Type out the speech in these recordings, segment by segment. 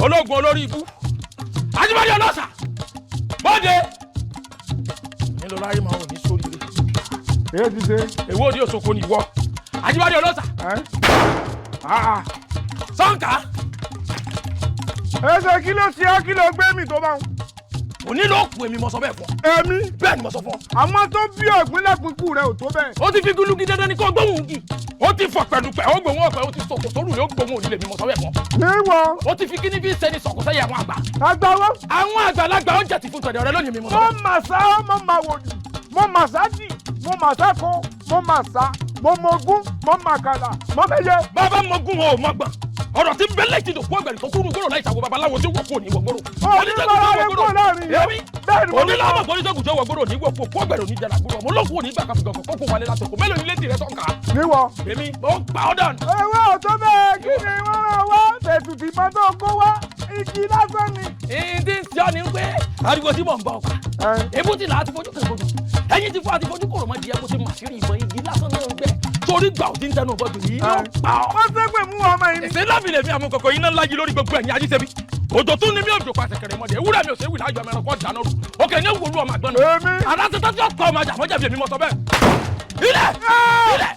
Ológun olórí ibú Ajíbádé ọlọ́sà bọ́dé nílò láyé máa wò ní sórí rẹ. Èyí ti ṣe. Èwo òdi òṣòkò ni ìwọ Ajíbádé ọlọ́sà? Ẹ́ ah. Sọ́ǹkà. Ẹsẹ̀ kí ló ṣe ọ́? Kí ló gbé mi tó bá ń. Òní ló kù, èmi mo sọ bẹ́ẹ̀ fún ọ. Èmi? Bẹ́ẹ̀ ni mo sọ fún ọ. Àwọn tó bí ọ̀gbìnlẹ̀kùnkùn rẹ̀ ò tó bẹ́ẹ̀. Ó ti fi gúlúgí, dandan ni kò gbóhùn gì. Ó ti fọ pẹ̀lú pẹ̀, ó gbóhùn ọ̀pẹ, ó ti sọ̀kò sórù rẹ̀, ó gbóhùn òní lèmi mo sọ bẹ́ẹ̀ fún ọ. Níwọ̀. Ó ti fi kíní fi sẹ́ni sọ̀kò sẹ́yìn àwọn àgbà. Àgbàwọ́. Àwọn àgbàlagbà ó jẹ́ ti fún tọ̀dọ̀ rẹ lónìí, mi mo sọ Mo bẹ́ẹ̀. mà sá, mo mà wòdì, mo mà sá dì, mo mà sá kó, mo mà sá, mo mọ̀gún, mo mà kàlà, mo mẹ́yẹ. Bàbá mọ gún wọn ò mọ gbọ̀n, ọ̀rọ̀ tí bẹ́lẹ̀ ti dòkú ọ̀gbẹ̀rì tó kúrú gbòòrò láì ṣàwọ̀ babaláwo tí wọ́n kò ní wọ̀ gbòòrò. Ó ní bàbá rẹ̀ kúrò láàrin yẹn. Èmi Bẹ́ẹ̀ ni mo ní. onílàmọ̀ oníṣègùn tó wọ̀ gbòòrò ní wọ̀ kó ọ̀gbẹ̀rì oníjàlá gbòòrò ọmọ olókùn òní gbà káfíńgàn kókó wálé látòkò mélòó ní létí rẹ sọ̀nkà. Níwọ̀. Èmi ó pa ọ́ dànù. Ewé ọ̀tọ́ bẹ́ẹ̀, kí ni wọ́n máa wá tẹ̀tùtì mọ́ tó kó wá? Igi lásán ni. Ìdí ń sọ ni pé ariwo tí mò ń bọ̀ pa ebú ti là á ti fojú kan gbọdọ̀ ẹyin ti fọ́ àti fojú kòrò mọ́ di ẹkú ti mà sí ìbọn igi lásán náà ń gbẹ torí gbà ò ti ń tẹnu bọ́dù yìí yóò pa ọ́. Wọ́n ṣépè mú ọmọ yìí ni. Èsè láfi lèmi àwọn kòkò iná ńlá yìí lórí gbogbo ẹ̀yìn ajíṣẹ́bí òjò tún ní mi òjò pàṣẹ kẹrẹ mọ́dẹ ewúrẹ́ mi ò ṣe wì láyọ̀ ẹranko dáná rú òkè ní wòlú ọmọ àgbọn náà. Èmi. Aláṣẹ tó ti ọkọ ọmọ àjàmọ́jà bí èmi mọ̀ sọ bẹ́ẹ̀. Ilẹ̀ ilẹ̀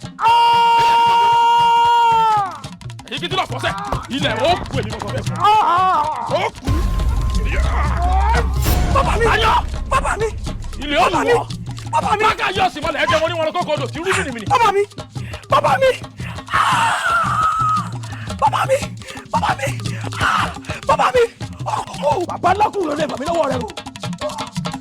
èyí kí tí lọ fọ́sẹ̀ ilẹ̀ ó kú, èmi mọ̀ sọ bẹ́ẹ̀ fún ọ ó kú. Bàbá mi! Ayọ̀! Bàbá mi! Ilẹ̀ ó lù wọ́. Bàbá mi! Bákà yọ̀ sí mọ́lẹ̀ ẹ̀jẹ̀ wọn ní wọn kókó odò tí rú mìnìmìnì. Bàbá mi! Bàbá mi! Ah! Bàbá mi! Bàbá mi! Ah! Bàbá mi! Ọkọ̀! Bàbá lọ́kùnrin ló lè bà mí lọ́wọ́ rẹ o.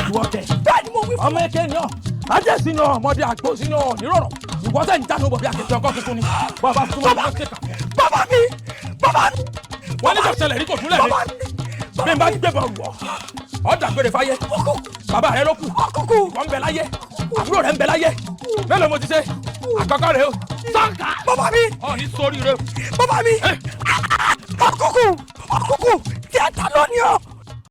Ìwọ kẹ. Bẹ́ẹ̀ ni mo wí fún. Ọmọ eke ni ọ ajẹ́ sínú ọmọdé àgbo sínú ọ nírọ̀rọ̀ ìwọ sẹ́yìn jáde bọ̀ bí akẹ́kẹ́ ọkọ̀ tuntun ni bàbá súnmọ́ bá ṣe kà. Bàbá mi! Bàbá mi! Wọ́n ní kò ṣẹlẹ̀ rí kò túnlẹ̀ Bàbá mi mi! Bí n bá gbé bọ̀ wọ̀ ọ́ dàgbére fáyé, bàbá rẹ ló kù. Ọkùnkù! Wọ́n ń bẹ láyé, àbúrò rẹ ń bẹ láyé. Mélòó mo ti ṣe àkọ́kọ́ rẹ o sọ́ǹkà. Bàbá mi! Ọ̀ ní sórí rẹ. Bàbá mi! Ọkùnkù! Ọkùnkù! Tí a ta lónìí o!